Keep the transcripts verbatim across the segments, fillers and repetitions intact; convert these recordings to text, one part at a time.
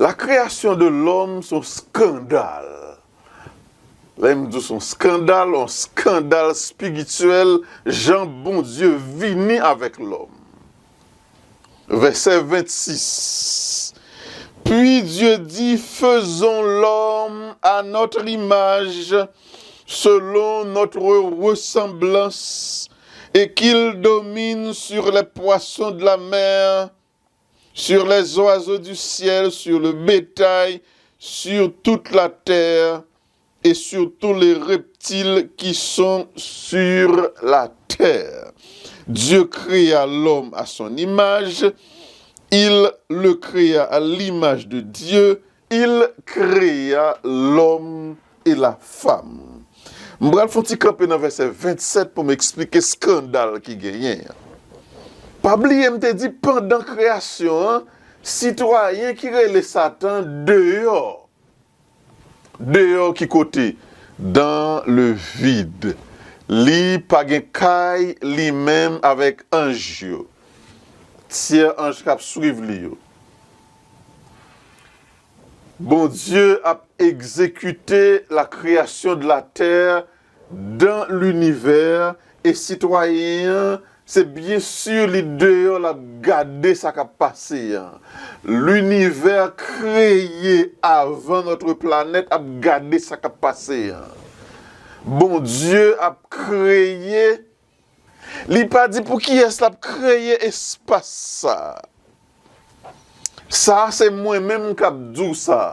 La création de l'homme, se yon skandal. Lè m di w se yon skandal, yon skandal espirityèl, jan Bondye vini avèk lòm. Verset vingt-six. Puis Dieu dit, faisons l'homme à notre image, selon notre ressemblance, et qu'il domine sur les poissons de la mer, sur les oiseaux du ciel, sur le bétail, sur toute la terre et sur tous les reptiles qui sont sur la terre. Dieu créa l'homme à son image, il le créa à l'image de Dieu, il créa l'homme et la femme. M pral fè yon ti kanpe nan vèsè vennsèt pou m eksplike skandal ki genyen an. Pa bliye m te di pandan kreyasyon an, sitwayen ki rele Satan deyò. Deyò ki kote? Dans le vide. Li pa gen kay li menm avèk anj yo. Tyè anj k ap swiv li yo. Bondye ap egzekite la création de la terre dans l'univers, e sitwayen an, se byen si li deyò, l ap gade sa k ap pase an. Linivè kreye avan notre planète ap gade sa k ap pase an. Bondye ap kreye, li pa di pou kiyès l ap kreye espas sa. Sa a se mwen menm k ap di w sa.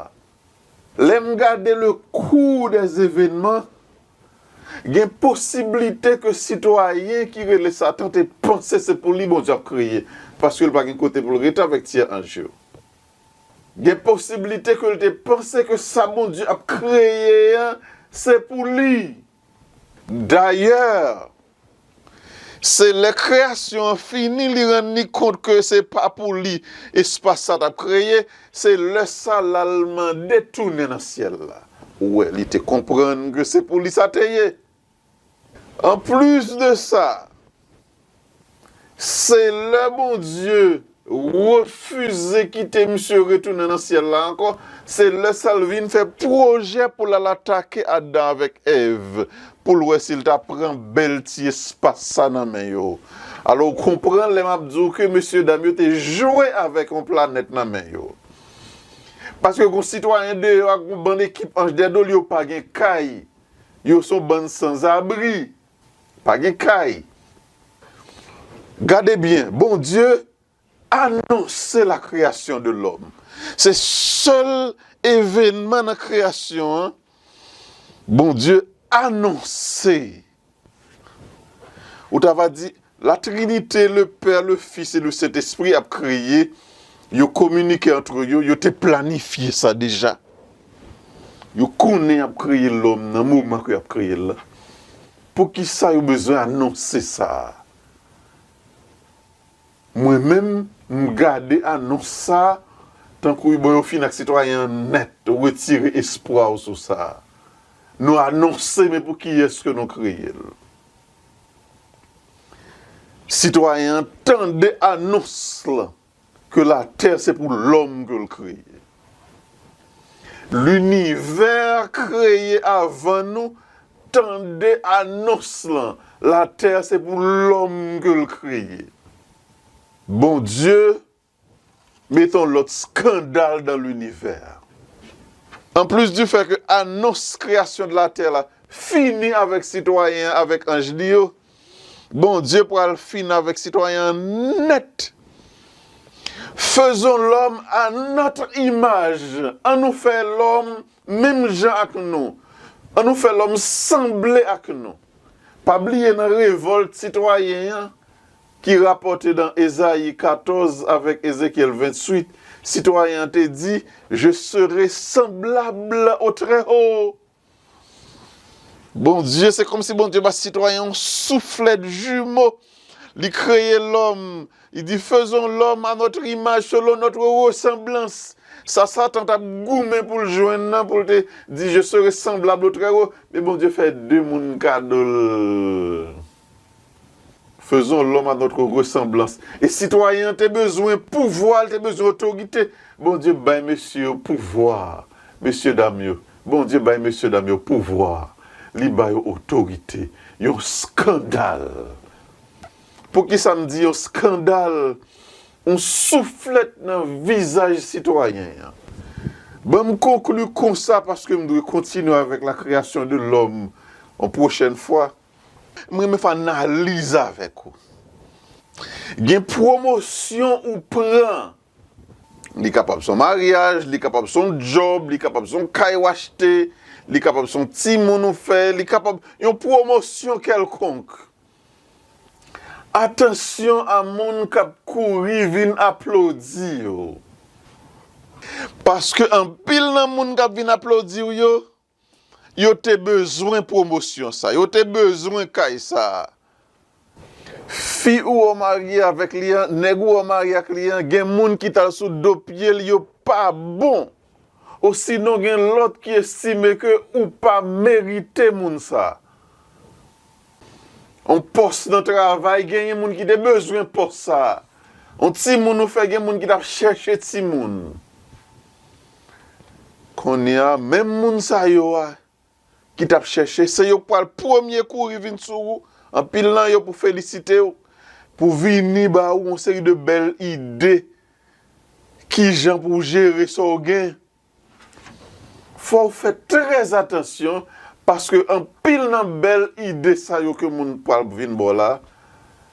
Lè m gade le cours des événements, gen posiblite ke sitwayen ki rele Satan te panse se pou li Bondye ap kreye, paske l pa gen kote pou l rete avèk tyè anj yo. Gen posiblite ke l te panse ke sa Bondye ap kreye an, se pou li. Dayè, se lè kreyasyon an fini, li rann li kont ke se pa pou li espas sa t ap kreye, se lè sa l al mande tounen nan syèl la. Ou wè, li te konprann ke se pou li sa te ye. Anplis de sa, se lè Bondye refize kite misye retounen nan syèl la ankò, se lè sa l vin fè pwojè pou l al atake Adan avèk Èv, pou l wè si l ta pran bèl ti espas sa nan men yo. Alò, w konprann lè m ap di w ke mesye dam yo te jwe avèk yon planèt nan men yo. Paske gon sitwayen deyò ak yon bann ekip anj dèyè do l, yo pa gen kay. Yo se yon bann sanzabri. Pa gen kay. Gade byen, Bondye anonse la création de l'homme. Se sèl evènman nan kreyasyon an, Bondye anonse. Ou ta va di, la Trinité, le Père, le Fils et le Saint-Esprit ap kreye, yo kominike antre yo, yo te planifye sa deja. Yo konnen y ap kreye lòm nan moman ke y ap kreye l la. Poukisa yo bezwen anonse sa a? Mwen menm, m gade anons sa a, tankou bon, yo fin ak sitwayen an nèt, retire espwa w sou sa a. Nou anonse, men pou kiyès ke nou kreye l? Sitwayen an tande anons lan ke latè se pou lòm ke l kreye. Linivè kreye avan nou, tande anons lan, latè se pou lòm ke l kreye. Bondye mete yon lòt skandal dans l'univers. Anplis di fè ke anons kreyasyon de latè la fini avèk sitwayen an, avèk anj li yo, Bondye pral fin avèk sitwayen an nèt. Faisons l'homme à notre image. An nou fè lòm menm jan ak nou. An nou fè lòm sanble ak nou. Pa bliye nan revòlt sitwayen an ki rapòte nan Ezayi katòz avèk Ezekyèl venntuit, sitwayen an te di, Je serai semblable au Très-Haut. Bondye, se kòmsi Bondye ba sitwayen yon souflèt jimo. Li kreye lòm. Li di, Faisons l'homme à notre image, selon notre ressemblance. Sa Satan t ap goumen pou l jwenn nan, pou l te di, Je serai semblable au Très-Haut. Men Bondye fè de moun kado l. Faisons l'homme à notre ressemblance. E sitwayen an te bezwen pouvwa, li te bezwen otorite. Bondye bay mesye yo pouvwa, mesye dam yo. Bondye bay mesye dam yo pouvwa. Li ba yo otorite. Yon skandal. Poukisa m di yon skandal? Yon souflèt nan vizaj sitwayen an. Ban m konkli konsa paske m dwe kontinye avèk la création de l'homme yon pwochèn fwa. M renmen fè analiz avèk ou. Gen pwomosyon ou pran. Li kapab se yon maryaj, li kapab se yon djòb, li kapab se yon kay w achte, li kapab se yon timoun ou fè, li kapab yon pwomosyon kèlkonk. Atansyon a moun k ap kouri vin aplodi yo. Paske anpil nan moun k ap vin aplodi w yo, yo te bezwen pwomosyon sa, yo te bezwen kay sa. Fi ou w marye avèk li an, nèg ou w marye ak li an, gen moun ki t al sou do pye l, yo pa bon. Osinon gen lòt ki estime ke ou pa merite moun sa. On pòs nan travay, genyen moun ki te bezwen pòs sa. On timoun ou fè, gen moun ki t ap chèche timoun. Kounye a, menm moun sa yo a, ki t ap chèche, se yo k pral premye kouri vin sou ou. Anpil nan yo pou felisite w, pou vini ba ou yon seri de bèl ide, kijan pou w jere sa w gen. Fò w fè trè atansyon, paske anpil nan bèl ide sa yo ke moun pral vin ba w la,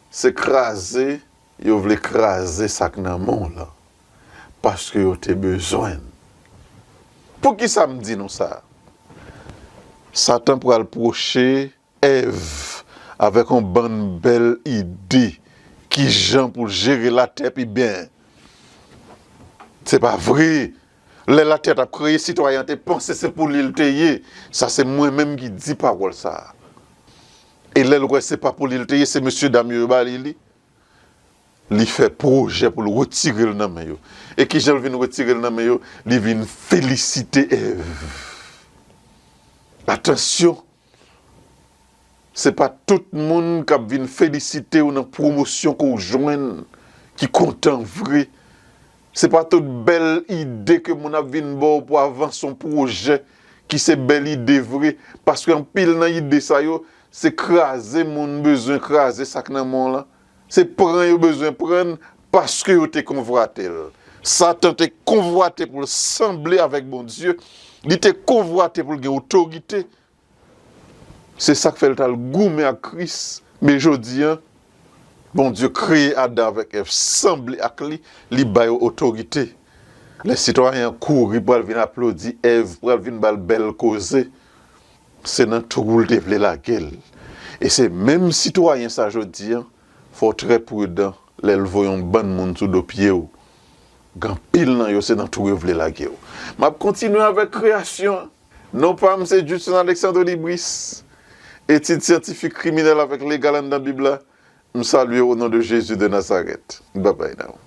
se kraze yo vle kraze sa k nan men w lan, paske yo te bezwen l. Poukisa m di nou sa? Satan pral pwoche Èv avèk yon bann bèl ide kijan pou l jere latè pi byen. Se pa vre. Lè latè t ap kreye, sitwayen an te panse se pou li l te ye. Sa se mwen menm ki di pawòl sa a. E lè l wè se pa pou li l te ye, se mesye dam yo yo ba li li. Li fè pwojè pou l retire l nan men yo. E kijan l vin retire l nan men yo? Li vin felisite Èv. Atansyon! Se pa tout moun k ap vin felisite w nan pwomosyon ke w jwenn ki kontan vre. Se pa tout bèl ide ke moun ap vin ba w pou avanse yon pwojè ki se bèl ide vre. Paske anpil nan ide sa yo, se kraze moun bezwen kraze sa k nan men w lan. Se pran yo bezwen pran paske yo te konvwate l. Satan te konvwate pou l sanble avèk Bondye. Li te konvwate pou l gen otorite. Se sa k fè l t al goumen ak Kris. Men jodi a, Bondye kreye Adan avèk Èv sanble ak li, li ba yo otorite. Lè sitwayen an kouri pral vin aplodi Èv, pral vin ba l bèl koze, se nan twou l te vle lage l. E se menm sitwayen sa jodi a, fò w trè pridan lè l voye yon bann moun sou do pye w. Gen anpil nan yo se nan twou yo vle lage w. M ap kontinye avèk kreyasyon an. Non pa m se Judson Alexandre Libris, etid syantifik kriminèl avèk legal anndan Bib la. M salye w o non de Jezi de Nazarèt. Babay nan ou.